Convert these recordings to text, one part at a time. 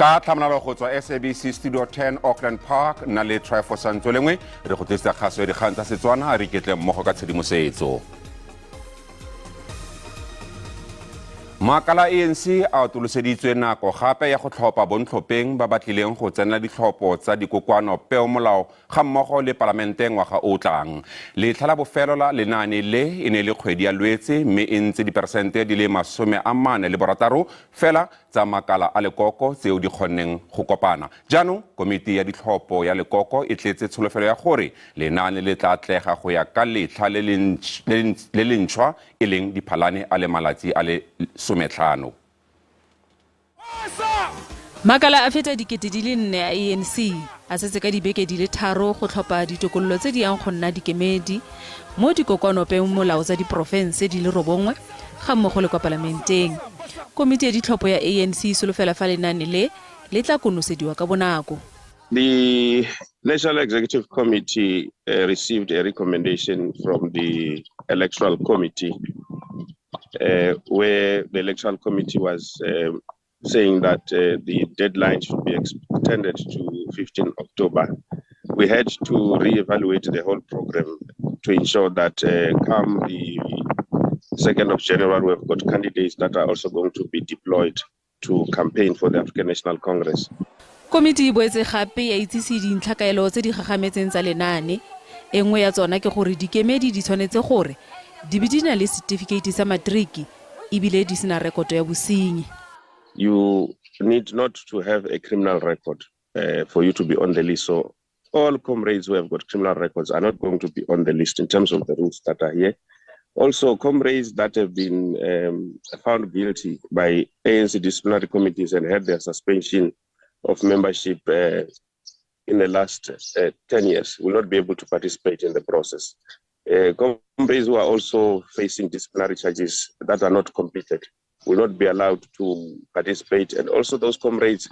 Ka tlhamalalo go tswa SABC Studio 10 Auckland Park, nna le Tryfo Santso lengwe re go tlisetsa kgaso ya dikgang tsa Setswana. Re iketle mmogo ka tshedimosetso. Makala ANC a atoloseditswe nako gape ya go tlhopha bontlhopheng ba ba tlileng go tsenela ditlhopho tsa dikokoano peomolao ga mmogo le palamente ngwaga o tlang. Letlha la bofelo la lenaane le e ne e le kgwedi ya Lwetse, mme e ntse diperesente di le 46 fela tsa makala a lekoko tseo di kgonneng go kopana. Jaanong komiti ya ditlhopho ya lekoko e tletse tsholofelo ya gore lenaane le tla atlega go ya ka letlha le le ntšhwa e leng Diphalane a le malatsi a le 15. Makala a feta 4,000 a ANC a setse ka dibeke di le tharo go tlhopha ditokololo tse di yang go nna dikemedi mo dikokoanopeomolao tsa diporofense di le robongwe ga mmogo le kwa palamenteng. Komiti ya ditlhopho ya ANC e solofela fa lenaane le le tla konosediwa ka bonako. The National Executive Committee received a recommendation from the Electoral Committee, where the Electoral Committee was saying that the deadline should be extended to 15 October. We had to reevaluate the whole program to ensure that come the 2nd of January, we've got candidates that are also going to be deployed to campaign for the African National Congress. Komiti e boetse gape ya itsise dintlhakaelo tse di gagametseng tsa lenaane. E nngwe ya tsona ke gore dikemedi di tshwanetse gore di be di na le setifikeiti sa matriki ebile di sena rekoto ya bosenyi. You need not to have a criminal record for you to be on the list. So all comrades who have got criminal records are not going to be on the list in terms of the rules that are here. Also, comrades that have been found guilty by ANC disciplinary committees and had their suspension of membership in the last 10 years will not be able to participate in the process. Comrades who are also facing disciplinary charges that are not completed will not be allowed to participate. And also those comrades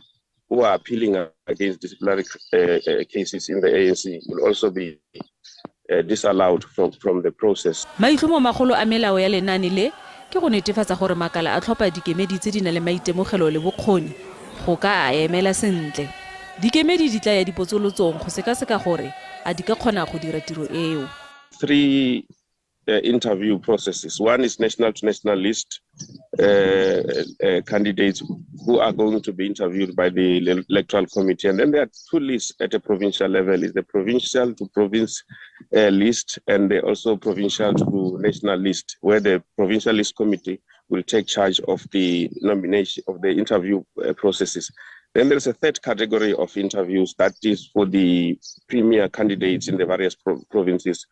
who are appealing against disciplinary cases in the ANC will also be disallowed from the process. Maitlhomo magolo a melao ya lenaane le ke go netefatsa gore makala a tlhopha dikemedi tse di nang le maitemogelo le bokgoni go ka a emela sentle. Dikemedi di tla ya dipotsolotsong go sekaseka gore a di ka kgona go dira tiro eo. Three interview processes. One is national to national list candidates who are going to be interviewed by the electoral committee. And then there are two lists at a provincial level. Is the provincial to province list and the also provincial to national list, where the provincial list committee will take charge of the nomination of the interview processes. Then there's a third category of interviews that is for the premier candidates in the various provinces.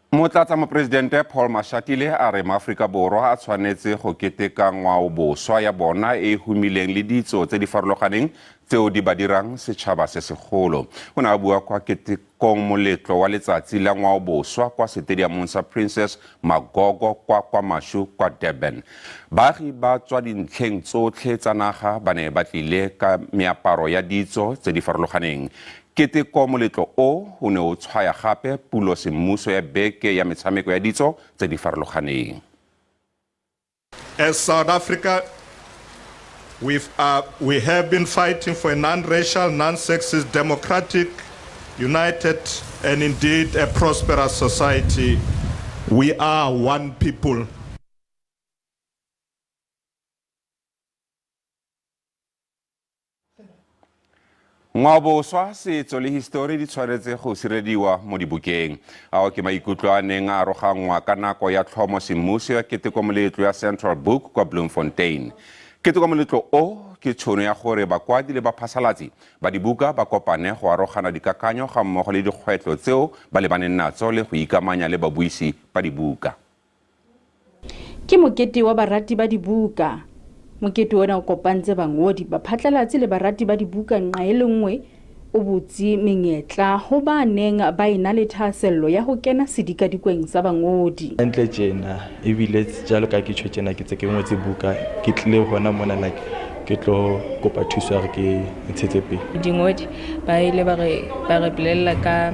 Motlatsa moporesidente Paul Mashatile a re maAforika Borwa a tshwanetse go keteka ngwaoboswa ya bona e e humileng le ditso tse di farologaneng tseo di ba dirang setšhaba se segolo. O ne a bua kwa ketekong moletlo wa letsatsi la ngwaoboswa kwa setediamong sa Princess Magogo kwa KwaMashu kwa Durban. Baagi ba tswa dintlheng tsotlhe tsa naga ba ne ba tlile ka meaparo ya ditso tse di farologaneng. Keteko moletlo o o ne o tshwaya gape pulo semmuso ya beke ya metshameko ya ditso tse di farologaneng. As South Africa, we have been fighting for a non-racial, non-sexist, democratic, united, and indeed a prosperous society. We are one people. Ngwaoboswa, setso le histori di tshwanetse go sirelediwa mo dibukeng. Ao ke maikutlo a neng a aroganngwa ka nako ya tlhomo semmuso ya keteko moletlo ya Central Book kwa Bloemfontein. Keteko moletlo o ke tšhono ya gore bakwadi le baphasalatsi ba dibuka ba kopane go arogana dikakanyo ga mmogo le dikgwetlho tseo ba lebaneng natso le go ikamanya le babuisi ba dibuka. Ke mokete wa barati ba dibuka. Mokete ona o kopantse bangodi, baphatlalatsi le barati ba dibuka nqa e le nngwe, o butse menyetla ho ba neng ba ena le thahasello ya ho kena sedikadikweng sa bangodi. Hantle tjena ebile jwalo ka ke tjho tjena ke tse ke ngotse buka ke tlile hona mona like ke tlo kopa thuso ya hore ke ntshetse pele. Dingodi ba ile ba re bolella ka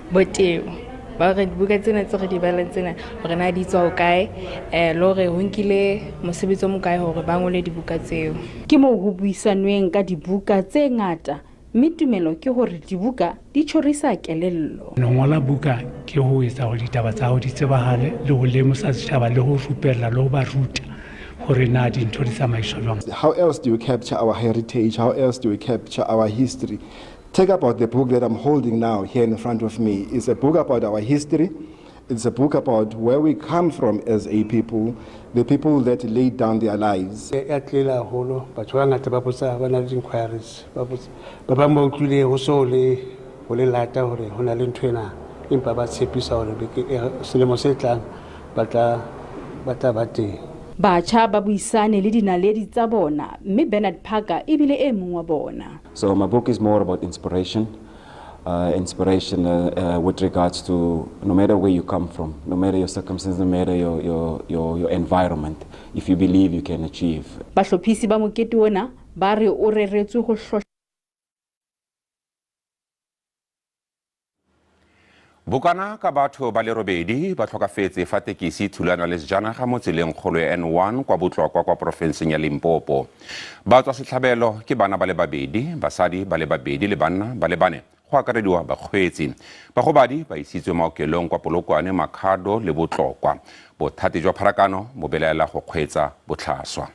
botebo. Ba re dibuka tsena tse re di balang tsena hore na di tswa hokae, le hore ho nkile mosebetsi o mokae hore ba ngole dibuka tseo. Ke moo ho buisanweng ka dibuka tse ngata, mme tumelo ke hore dibuka di tjhorisa kelello. Ho ngola buka ke ho etsa hore ditaba tsa hao di tsebahale le ho lemosa setjhaba le ho rupella le ho ba ruta hore na dintho di tsamaiswa jwang. How else do you capture our heritage? How else do we capture our history? Take about the book that I'm holding now here in front of me. It's a book about our history. It's a book about where we come from as a people, the people that laid down their lives. E atlehile haholo, batho ba bangata ba botsa, ba na le di-inquiries, ba botsa, ba bang ba utlwile ho so le ho le lata hore ho na le ntho ena, empa ba tshepisa hore beke selemo se tlang ba tla ba teng. Batjha ba buisane le dinaledi tsa bona, mme Bernard Parker ebile e mong wa bona. So my book is more about inspiration. Inspiration with regards to no matter where you come from, no matter your circumstances, no matter your environment, if you believe you can achieve. Bahlophisi ba mokete ona ba re o reretswe ho hlohla. Bokana ka batho ba le robedi ba tlhokafetse fa tekesi thulana le sejanaga mo tseleng kgolo ya N1 kwa Botlokwa kwa porofenseng ya Limpopo. Ba tswa setlhabelo ke bana ba le babedi, basadi ba le babedi le banna ba le bane, go akarediwa bakgweetsi. Bagobadi ba isitswe maokelong kwa Polokwane, Makhado le Botlokwa. Bothati jwa pharakano bo belaela go kgweetsa botlhaswa.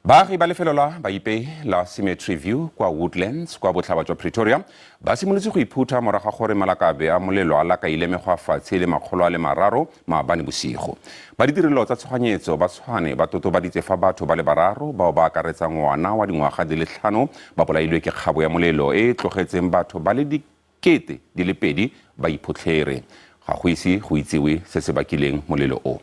Baagi ba lefelo la Baipei la Symmetry View kwa Woodlands kwa botlhaba jwa Pretoria ba simolotse go iphutha morago ga gore malakabe a molelo a lakaile megwafatshe le 300 maabane bosigo. Ba ditirelo tsa tshoganyetso ba Tshwane ba totobaditse fa batho ba le bararo bao ba akaretsang ngwana wa dingwaga di le 5 ba bolailwe ke kgabo ya molelo e e tlogetseng batho ba le 2,000 ba iphotlhere. Ga go ise go itsewe se se bakileng molelo o.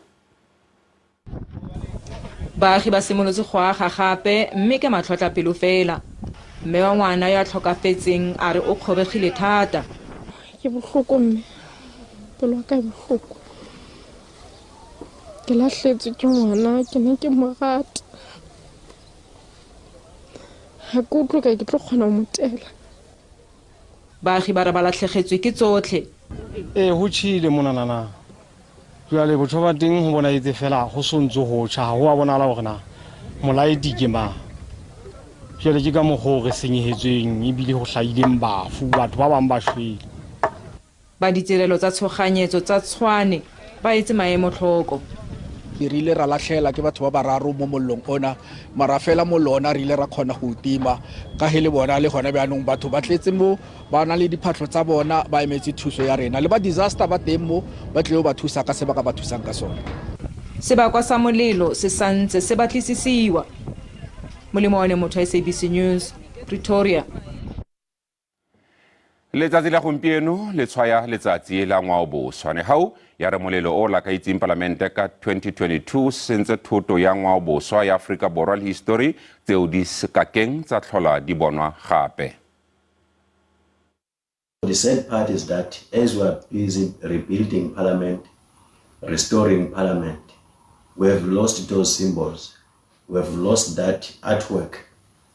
Baagi ba simolotse go aga gape mme ke matlhotlhapelo fela. Mme wa ngwana yo a tlhokafetseng a re o kgobegile thata. Ke bohloko mme, pelo ya ka e bohloko. Ke lahletswe ke ngwana, ke ne ke mo rata. Ha ke utlwe ka ke tlo kgona ho mo tela. Baagi ba re ba latlhegetswe ke tsotlhe. Ee, ho tjhele monanana. Jwale botho ba teng ho bonahetse fela ho sontso ho tjha, ha ho a bonahala hore na molaedi ke mang. Jwale ke ka mokgwa o re senyehetsweng ebile ho hlahileng bafu, batho ba bang ba shwele. Ba ditirelo tsa tshoganyetso tsa Tshwane ba etse maemo tlhoko. Re ile ra latlhela ke batho ba bararo mo mollong ona, mara fela mollo ona re ile ra kgona go tima ka he le bona le gona bjaanong batho ba tletse mo, ba na le diphatlho tsa bona, ba emetse thuso ya rena. Le ba disaster ba teng mo, ba tlile go ba thusa ka se ba ka ba thusang ka sone. Sebakwa sa molelo se santse se batlisisiwa. Molemo wa motho, SABC News, Pretoria. Letsatsi la gompieno le tshwaya letsatsi la ngwaoboswa. Nehau ya re molelo o lakaitseng palamente ka 2022 sentse thoto ya ngwaoboswa ya Afrika Borwa le histori tseo di sekakeng tsa tlhola di bonwa gape. The sad part is that as we are busy rebuilding parliament, restoring parliament, we have lost those symbols. We have lost that artwork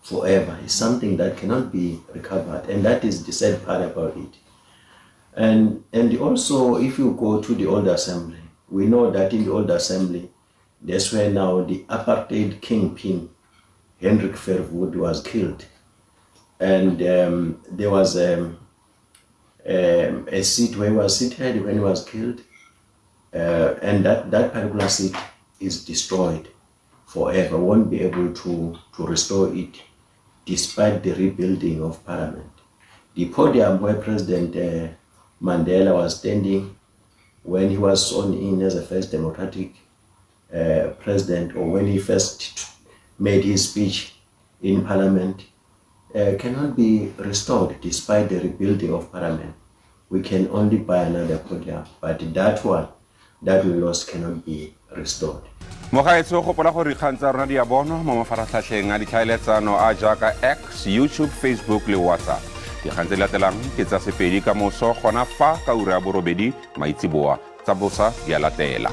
forever. It's something that cannot be recovered, and that is the sad part about it. And also, if you go to the old assembly, we know that in the old assembly, that's where now the apartheid kingpin, Hendrik Verwoerd, was killed. And there was a seat where he was seated when he was killed, and that particular seat is destroyed forever. Won't be able to restore it despite the rebuilding of parliament. The podium where President Mandela was standing when he was sworn in as the first democratic president, or when he first made his speech in parliament, cannot be restored despite the rebuilding of parliament. We can only buy another podium, but that one that we lost cannot be restored. Mogaetsho, gopola gore dikgang tsa rona di a bonwa mo mafaratlhatlheng a ditlhaeletsano a jaaka X, YouTube, Facebook le WhatsApp. Dikgang tse di latelang ke tsa Sepedi ka moso gona fa ka ura ya 8 maitsiboa, tsa bosa di a latela.